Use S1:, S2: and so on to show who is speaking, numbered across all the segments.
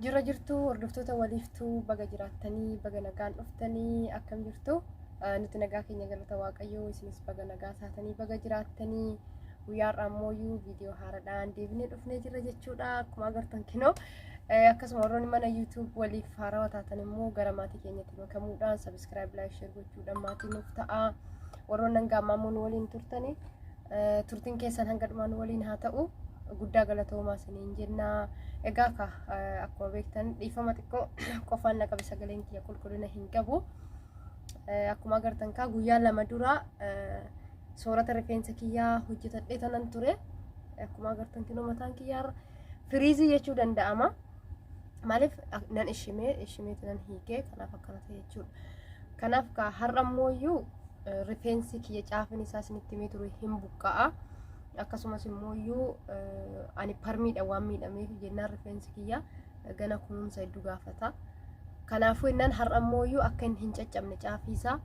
S1: Jirra jirtu hordoftoota waliiftuu, baga jiraattanii, baga nagaan dhuftanii. Akkam jirtu? Nuti nagaa keenya, galata Waaqayyoo. Isinis baga nagaa taatanii, baga jiraattanii. Guyyaa har'aa ammoo viidiyoo haaraadhaan deebinee dhufnee jirra jechuudha. Akkuma agartan kinoo, akkasuma warroonni mana YouTube waliif haarawaa taatan immoo gara maatii keenyatti makamuudhaan subscribe, like, share gochuudhaan maatii nuuf ta'a. Warroonni hanga ammaa immoo nu waliin turtanii, turtiin keessan hanga dhumaa nu waliin haa ta'u. Guddaa galatoomaa isiniin jenna. Egaa ka akkuma beektan dhiifama, xiqqoo qofaan na qabe, sagaleen kiyya qulqullina hin qabu. Akkuma agartan kaa guyyaa 2 dura soorata rifeensa kiyyaa hojjetadhee tanan ture. Akkuma agartan kinoo mataan kiyyaa firiizii jechuu danda'ama. Maaliif nan ishimee ishimeeti nan hiikee, kanaaf akkana ta'e jechuudha. Kanaaf ka har'a immoo rifeensi kiyya caafin isaa isinitti himee ture hin buqqa'a. Akkasumas immoo ani permiidha waan miidhameef jennaan rifeensi kiyya gana kunuunsa hedduu gaafata. Kanaafuu innaan har'a immoo akka inni hin caccabne caafii isaa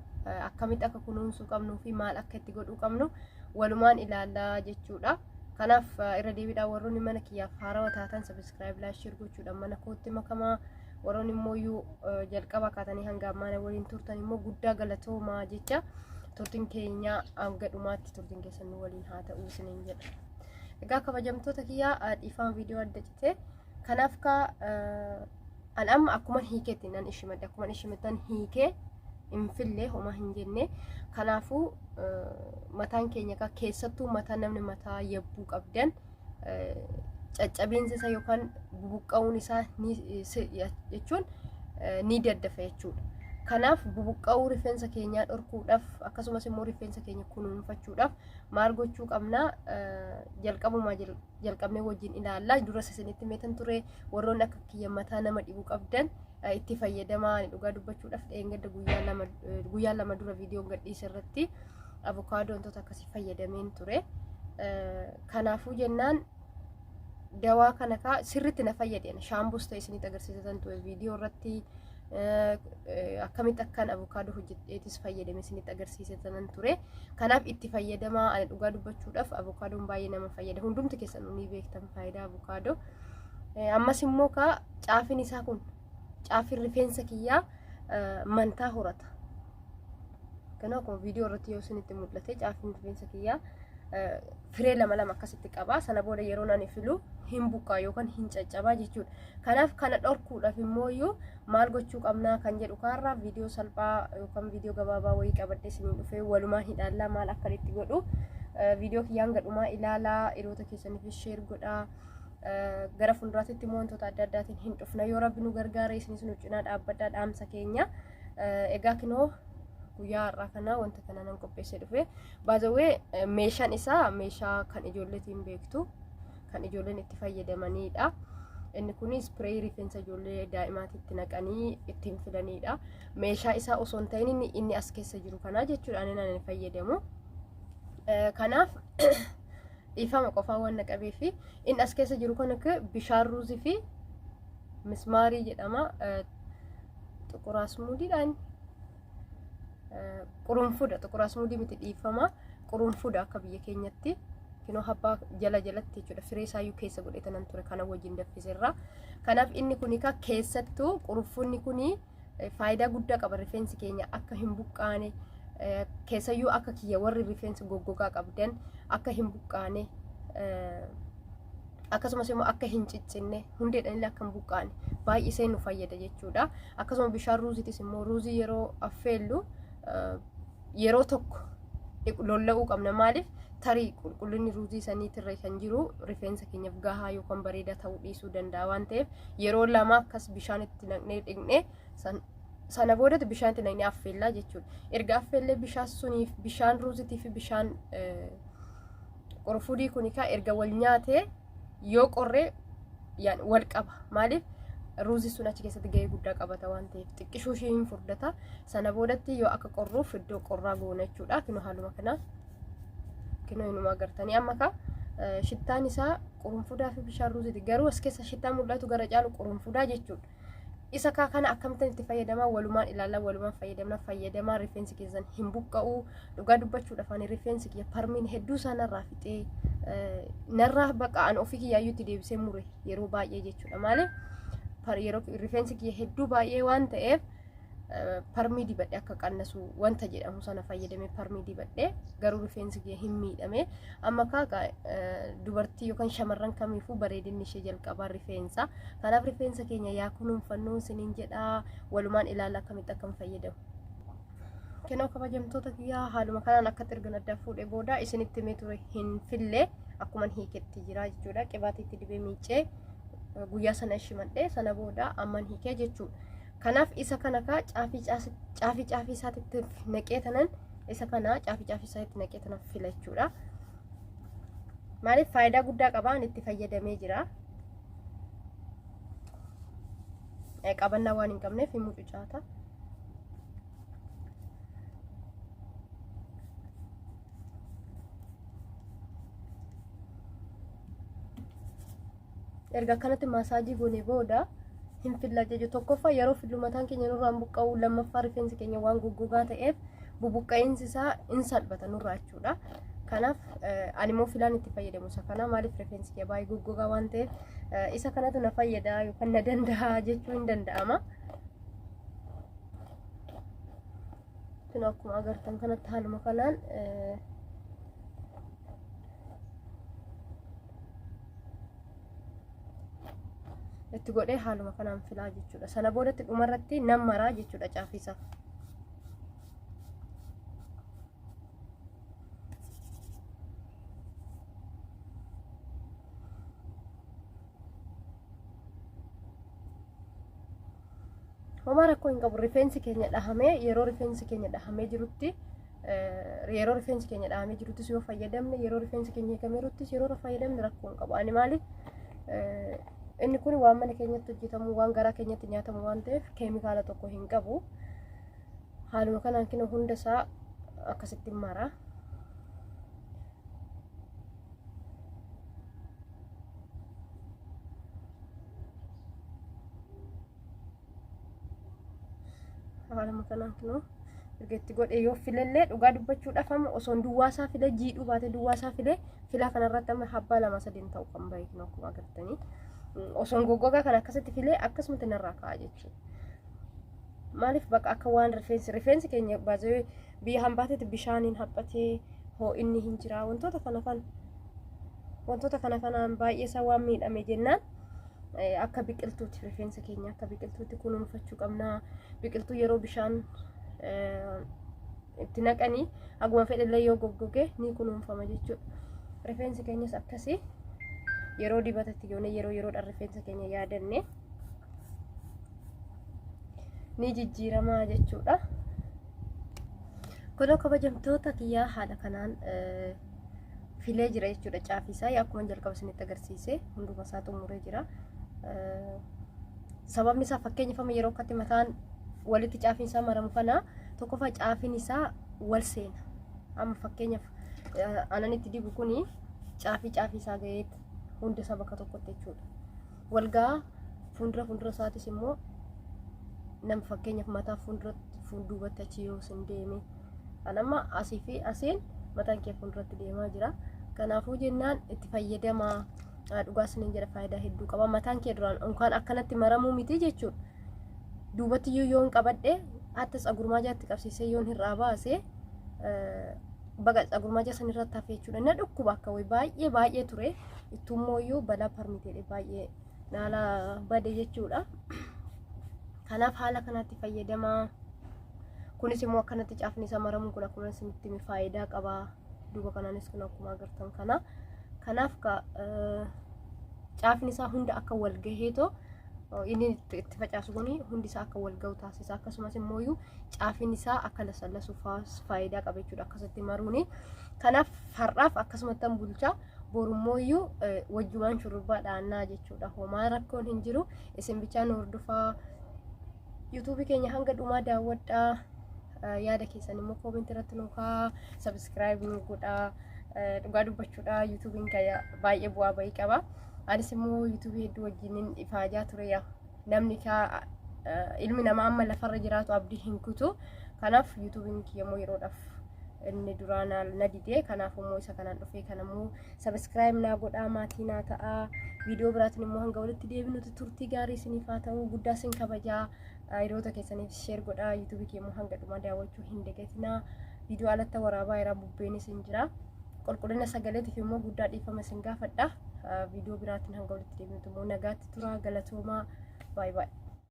S1: akkamitti akka kunuunsuu qabnuu fi maal akka itti godhuu qabnu walumaan ilaallaa jechuudha. Kanaaf irra deebiidhaan warroonni mana kiyyaaf haarawaa taatan subscribe, like, share gochuudhaan mana kootti makamaa. Warroonni immoo jalqaba kaatanii hanga ammaa waliin turtan immoo guddaa galatoomaa jecha, turtiin keenya hanga dhumaatti turtiin keessan nu waliin haa ta'u isiniin jedha. Egaa kabajamtoota kiyyaa, dhiifama, viidiyoo adda cite. Kanaaf ka an amma akkuma hiikeetti nan ishimadhe, akkuma ishimattan hiikee hin fillee, homaa hin jenne. Kanaafuu mataan keenya keessattuu mataa namni mataa yabbuu qabdan caccabiinsa isaa yookaan bubuqqa'uun isaa jechuun ni daddafa jechuudha. Kanaaf bubuqqa'uu rifeensa keenyaa dhorkuudhaaf, akkasumas immoo rifeensa keenya kunuunfachuudhaaf maal gochuu qabnaa? Jalqabumaa jalqabnee wajjin ilaallaa. Dura isinitti meetan ture, warroonni akka kiyya mataa nama dhibu qabdan itti fayyadamaa. Dhugaa dubbachuudhaaf dheengadda guyyaa 2 dura viidiyoon gadhiise irratti avokaadoo wantoota akkasii fayyadameen ture. Kanaafuu jennaan dawaa kana kaa sirriitti na fayyadeen shaampuus ta'e isinitti agarsiisatan ture viidiyoo irratti, akkamitti akkaan avokaadoo hojjedheetis fayyadame isinitti agarsiisatan ture. Kanaaf itti fayyadamaa. Ani dhugaa dubbachuudhaaf avokaadoon baay'ee nama fayyada. Hundumti keessan ni beektan faayidaa avokaadoo. Ammas immoo kaa caafin isaa kun, caafin rifeensa kiyyaa mantaa horata. Kanaaf akkuma viidiyoo irratti yoo isinitti mul'ate, caafin rifeensa kiyyaa firee lama lama akkasitti qaba. Sana booda yeroo nani filu hin buqqaa yookaan hin caccabaa jechuudha. Kanaaf kana dhorkuudhaaf immoo maal gochuu qabnaa kan jedhu kaarraa viidiyoo salphaa yookaan viidiyoo gabaabaa wayii qabadhee isiniin dhufee walumaan hidhaallaa maal akka itti godhu. Viidiyoo kiyyaan gadhumaa ilaalaa, hiriyoota keessaniif share godhaa. Gara fuulduraatti immoo wantoota adda addaatiin hin dhufna yoo Rabbi nu gargaare. Isinis nu cinaa dhaabbadhaa dhaamsa keenya. Egaa kinoo guyyaa har'aa kana wanta kana nan qopheessee dhufe. Baazawwee meeshaan isaa meeshaa kan ijoolleetiin beektu, kan ijoolleen itti fayyadamanidha. Inni kun spray rifeensa ijoollee daa'imaatitti naqanii ittiin filanidha. Meeshaa isaa osoo hin ta'in inni as keessa jiru kana jechuudha ani nan fayyadamu. Kanaaf dhiifama, qofaa waan naqabee fi inni as keessa jiru kun akka bishaan ruuzii fi mismaarii jedhama. Xuquraasmuudiidhaan qurunfuda, xuquraasmuudii miti, dhiifama, qurunfuda akka biyya keenyatti. Kinoo habbaa jala jalatti jechuudha, firee isaayyuu keessa godhee tanan ture kana wajjin danfiseerra. Kanaaf inni kun keessattuu qurunfunni kun faayidaa guddaa qaba rifeensi keenya akka hin buqqaane, keessayyuu akka kiyya warri rifeensa goggogaa qabdan akka hin buqqaane, akkasumas immoo akka hin ciccinne, hundeedhaan illee akka hin buqqaane baay'isee nu fayyada jechuudha. Akkasuma bishaan ruuziitis immoo ruuzii yeroo affeellu yeroo tokko lolla'uu qabna. Maaliif? Tarii qulqullinni ruuzii saniitirra kan jiru rifeensa keenyaaf gahaa yookaan bareedaa ta'uu dhiisuu danda'a waan ta'eef, yeroo lama akkas bishaan itti naqnee dhiqnee, sana boodatti bishaan itti naqnee affeellaa jechuudha. Erga affeellee bishaan suniif, bishaan ruuziitii fi bishaan qurfudii kun erga wal nyaatee yoo qorree wal qaba. Maaliif? Ruuzii sun achi keessatti gahee guddaa qabata waan ta'eef xiqqishuu ishee hin furdata. Sana boodatti yoo akka qorruuf iddoo qorraa goona jechuudha. Kinoo haaluma kanaa kinoo inuma agartanii amma ka shittaan isaa qurunfudaa fi bishaan ruuziiti. Garuu as keessa shittaa mul'atu gara caalu qurunfudaa jechuudha. Isa kaa kana akkamittiin itti fayyadamaa walumaan ilaallaa, walumaan fayyadamna. Fayyadamaa, rifeensi keessan hin buqqa'u. Dhugaa dubbachuudhaaf ani rifeensi kiyya permiin hedduu isaa narraa fixee, narraa baqa, an ofii kiyyaayyuu itti deebisee mure yeroo baay'ee jechuudha. Maaliif? Yeroo rifeensi kiyya hedduu baay'ee waan ta'eef parmii dibadhe akka qannasu wanta jedhamu sana fayyadamee parmii dibadhe, garuu rifeensi kiyya hin miidhame. Amma kaa dubartii yookaan shamarran kamiifuu bareedinni ishee jalqabaa rifeensa. Kanaaf rifeensa keenya yaa kunuunfannu isiniin jedhaa. Walumaan ilaala akkamitti akkam fayyadamu. Kenoo kabajamtoota kiyyaa, haaluma kanaan akkatti erga adda fuudhee booda isinitti himee ture, hin fillee, akkuma hiiketti jira jechuudha. Qibaatiitti dibee miicee guyyaa sana shimadhee, sana booda amman hiikee jechuudha. Kanaaf isa kana kaa caafii caafii caafii isaatitti naqee tanan, isa kana caafii caafii isaatti naqee tanan fila jechuudha. Maaliif faayidaa guddaa qaba, ani itti fayyadamee jira. Qabannaa waan hin qabneef hin mucucaata. Erga akkanatti maasaajii goone booda hin filla jechuudha. Tokkoffaa, yeroo fillu mataan keenya nurraan buqqa'u, lammaffaa rifeensi keenya waan goggogaa ta'eef bubuqqa'insi isaa hin salphata nurraa jechuudha. Kanaaf ani immoo filaan itti fayyadamu isa kana. Maaliif rifeensi kiyya baay'ee goggogaa waan ta'eef isa kanatu na fayyada yookaan na danda'a jechuu hin danda'ama. Kun akkuma agartan kanatti haaluma kanaan itti godhee haaluma kanaan filaa jechuudha. Sana boodatti dhumarratti nan maraa jechuudha caafiisa. Homaa rakkoo hin qabu. Rifeensi keenya dhahamee, yeroo rifeensi keenya dhahamee jirutti, yeroo rifeensi keenya dhahamee jiruttis yoo fayyadamne, yeroo rifeensi keenya hiikameeruttis yeroo fayyadamne rakkoo hin qabu. Ani maaliif inni kun waan mana keenyatti hojjetamu, waan garaa keenyatti nyaatamu waan ta'eef keemikaala tokko hin qabu. Haaluma kanaan kina hunda isaa akkasitti mara. Haaluma kanaan kinoo erga itti godhe yoo filellee, dhugaa dubbachuudhaaf amma osoo duwwaasaa file jiidhuu baate, duwwaasaa file filaa kanarratti amma habbaa lama sadiin ta'u kan bahe kinoo akkuma agartanii. Osoo goggogaa kana akkasitti filee akkasumatti narraa ka'a jechuudha. Maaliif bakka akka waan rifeensi keenya baasee biyya hambaatetti bishaaniin haphatee ho'inni hin jira, wantoota kana kanaan baay'ee isaa waan miidhame jennaan akka biqiltuuti, rifeensa keenya akka biqiltuutti kunuunfachuu qabna. Biqiltuu yeroo bishaan itti naqanii haguma fedhallee yoo goggoge ni kunuunfama jechuudha. Rifeensi keenyas akkasii yeroo dibatatti yoone yeroo yeroodhaan rifeensa keenya yaadanne ni jijjiiramaa jechuudha. Kunoo kabajamtoota kiyyaa, haala kanaan filee jira jechuudha caafii isaa. Akkuma jalqaba isinitti agarsiise hunduma isaa xumuree jira. Sababni isaa fakkeenyaaf amma yeroo akkatti mataan walitti caafiin isaa maramu kana, tokkoffaa caafiin isaa wal seena. Amma fakkeenyaaf anan itti dibu kuni caafii caafii isaa ga'eet hunda isaa bakka tokkotti jechuudha. Walgaa fuuldura fuuldura isaatis immoo nam fakkeenyaaf mataa fuulduratti fuulduubatti achi yoo isin deeme, kan amma asii fi asiin mataan kee fuulduratti deemaa jira. Kanaafuu jennaan itti fayyadamaa, dhugaa isiniin jedha, faayidaa hedduu qaba. Mataan kee duraan unkaan akkanatti maramuu miti jechuudha. Duubatti iyyuu yoon qabadhe hatta tsagurmaa jaatti qabsiisee yoon hir'aa baase baga tsagurmaa jaa san irratti hafe jechuudha. Na dhukkuba akka wayi baay'ee baay'ee ture. Ittummoo iyyuu balaa parmiteedhe baay'ee naala bade jechuudha. Kanaaf haala kanatti fayyadamaa. Kunis immoo akkanatti caafni isaa maramuun kun akkuma isinitti hime faayidaa qaba. Duuba kanaanis kun akkuma agartan kana. Kanaaf caafni isaa hunda akka wal gaheetoo inni itti facaasu kun hundi isaa akka wal gahu taasisa. Akkasumas immoo caafin isaa akka lasallasuu faayidaa qaba jechuudha akkasitti maruuni. Kanaaf har'aaf akkasumatti bulchaa, borummoo wajjumaan shurrubbaa dhaannaa jechuudha. Homaa rakkoon hin jiru. Isin bichaa nu hordofaa. Yuutuubii keenya hanga dhumaa daawwadhaa. Yaada keessan immoo koomentii irratti nu kaa'aa. Subscribe nu godhaa. Dhugaa dubbachuudha, yuutuubiin baay'ee bu'aa bahii qaba. Anis immoo yuutuubii hedduu wajjin ifaajaa ture. Yaa namni kaa ilmi namaa amma lafarra jiraatu abdii hin kutu. Kanaaf yuutuubiin kiyya immoo yeroodhaaf Inni duraa na didee, kanaaf immoo isa kanaan dhufee. Kanammoo subscribe naa godhaa, maatii naa ta'aa. Viidiyoo biraatiin immoo hanga walitti deebinutti turtii gaarii isiniif haa ta'u. Guddaa isin kabajaa. Hiriyoota keessaniif share godhaa. YouTubeii kee immoo hanga dhumaa daawwachuu hin dagatinaa. Viidiyoo alatti waraabaa jira, bubbeenis hin jira. Qulqullina sagaleetiif immoo guddaa dhiifama isin gaafadha. Viidiyoo biraatiin hanga walitti deebinutti immoo nagaatti turaa, galatoomaa, baay'ee baay'ee.